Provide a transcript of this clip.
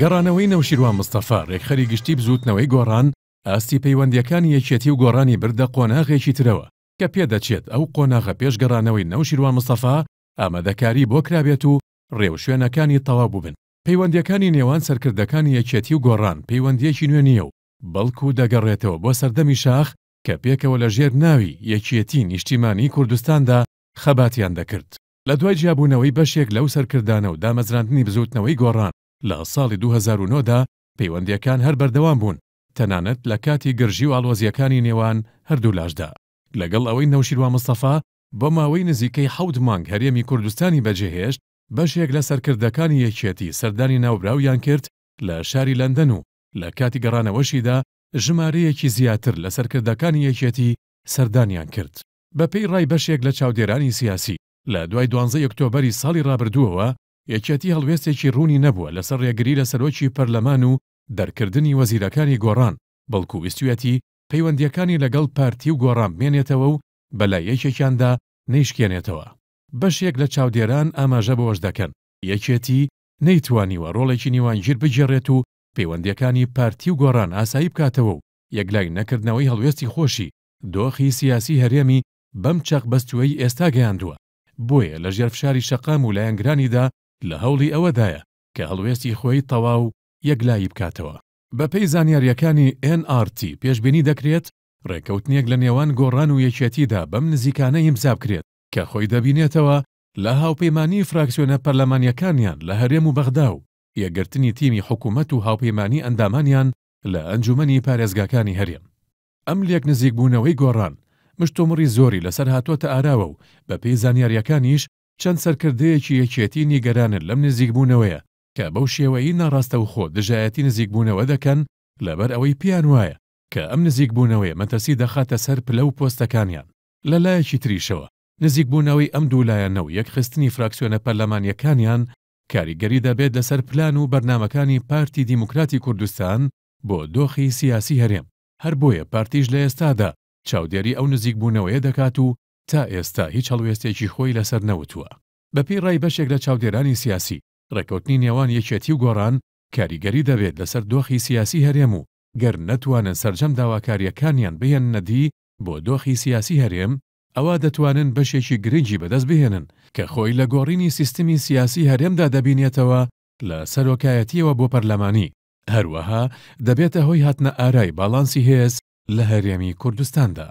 گەڕانەوەی نەوشیروان مستەفا، رێکخەری گشتی بزووتنەوەی گۆڕان، ئاستی پەیوەندییەکانی یەکێتی و گۆڕانی بردە قۆناغێکی ترەوە، کە پێدەچێت ئەو قۆناغە پێش گەڕانەوەی نەوشیروان مستەفا ئامادەکاری بۆ کرابێت و رێوشوێنەکانی تەواو بووبن. پەیوەندییەکانی نێوان سەرکردەکانی یەکێتی و گۆڕان پەیوەندییەکی نوێ نییە و بەڵکو دەگەڕێتەوە بۆ سەردەمی شاخ کە پێکەوە لە ژێر ناوی یەکێتی نیشتیمانیی کوردستاندا خەباتیان دەکرد. لە دوای جیابوونەوەی بەشێک لەو سەرکردانە و دامەزراندنی بزووتنەوەی گۆڕان لە ساڵی 2009 دا پەیوەندییەکان هەر بەردەوام بوون تەنانەت لە کاتی گرژی و ئاڵۆزییەکانی نێوان هەردوولاشدا. لەگەڵ ئەوەی نەوشیروان مستەفا بۆ ماوەی نزیکەی حەوت مانگ هەرێمی کوردستانی بەجێهێشت، بەشێک لە سەرکردەکانی یەکێتی سەردانی ناوبراویان کرد لە شاری لەندەن و لە کاتی گەڕانەوەشیدا ژمارەیەکی زیاتر لە سەرکردەکانی یەکێتی سەردانیان کرد. بەپێی ڕای بەشێک لە چاودێرانی سیاسی، لە دوای دوانزەی ئۆکتۆبەری ساڵی ڕابردووەوە یەکێتی هەڵوێستێکی ڕوونی نەبووە لەسەر ڕێگری لە سەرۆکی پەرلەمان و دەرکردنی وەزیرەکانی گۆڕان، بەڵکو ویستویەتی پەیوەندییەکانی لەگەڵ پارتی و گۆڕان بمێنێتەوە و بەلای یەکێکیاندا نەیشکێنێتەوە. بەشێک لە چاودێران ئاماژە بەوەش دەکەن، یەکێتی نەیتوانیوە ڕۆڵێکی نیوانگیر بگێڕێت و پەیوەندییەکانی پارتی و گۆڕان ئاسایی بکاتەوە و یەکلای نەکردنەوەی هەڵوێستی خۆشی، دۆخی سیاسی هەرێمی بەم چەقبەستووەی ئێستا گەیاندووە، بۆیە لەژێر فشاری شەقام و لایەنگرانیدا لە هەوڵی ئەوەدایە کە هەڵوێستی خۆی تەواو یەکلایی بکاتەوە. بەپێی زانیارییەکانی ئێن ئاڕ تی، پێشبینی دەکرێت ڕێککەوتنێک لە نێوان گۆڕان و یەکێتیدا بەم نزیکانە ئیمزا بکرێت، کە خۆی دەبینێتەوە لە هاوپەیمانیی فراکسیۆنە پەرلەمانییەکانیان لە هەرێم و بەغدا و یەکگرتنی تیمی حکومەت و هاوپەیمانیی ئەندامانیان لە ئەنجومەنی پارێزگاکانی هەرێم. ئەم لێکنزیکبوونەوەی گۆڕان، مشتومڕی زۆری لەسەر هاتۆتە ئاراوە و بەپێی زانیارییەکانیش چەند سەرکردەیەکی یەکێتی نیگەرانن لەم نزیکبوونەوەیە کە بەو شێوەیی ناڕاستەوخۆ دژایەتی نزیکبوونەوە دەکەن لەبەر ئەوەی پێیان وایە کە ئەم نزیکبوونەوەیە مەترسی دەخاتە سەر پلە و پۆستەکانیان. لە لایەکی تریشەوە نزیکبوونەوەی ئەم دوو لایەنە و یەکخستنی فراکسیۆنە پەرلەمانییەکانیان کاریگەری دەبێت لەسەر پلان و بەرنامەکانی پارتی دیموکراتی کوردستان بۆ دۆخی سیاسی هەرێم، هەر بۆیە پارتیش لە ئێستادا چاودێری ئەو نزیکبوونەوەیە دەکات و تا ئێستا هیچ هەڵوێستێکی خۆی لەسەر نەوتووە. بەپێی ڕای بەشێک لە چاودێرانی سیاسی، ڕێککەوتنی نێوان یەکێتی و گۆڕان کاریگەری دەبێت لەسەر دۆخی سیاسی هەرێم و گەر نەتوانن سەرجەم داواکارییەکانیان بهێننە دی بۆ دۆخی سیاسی هەرێم، ئەوا دەتوانن بەشێکی گرنگی بەدەست بهێنن کە خۆی لە گۆڕینی سیستمی سیاسی هەرێمدا دەبینێتەوە لە سەرۆکایەتییەوە بۆ پەرلەمانی، هەروەها دەبێتە هۆی هاتنە ئارای باڵانسی هێز لە هەرێمی کوردستاندا.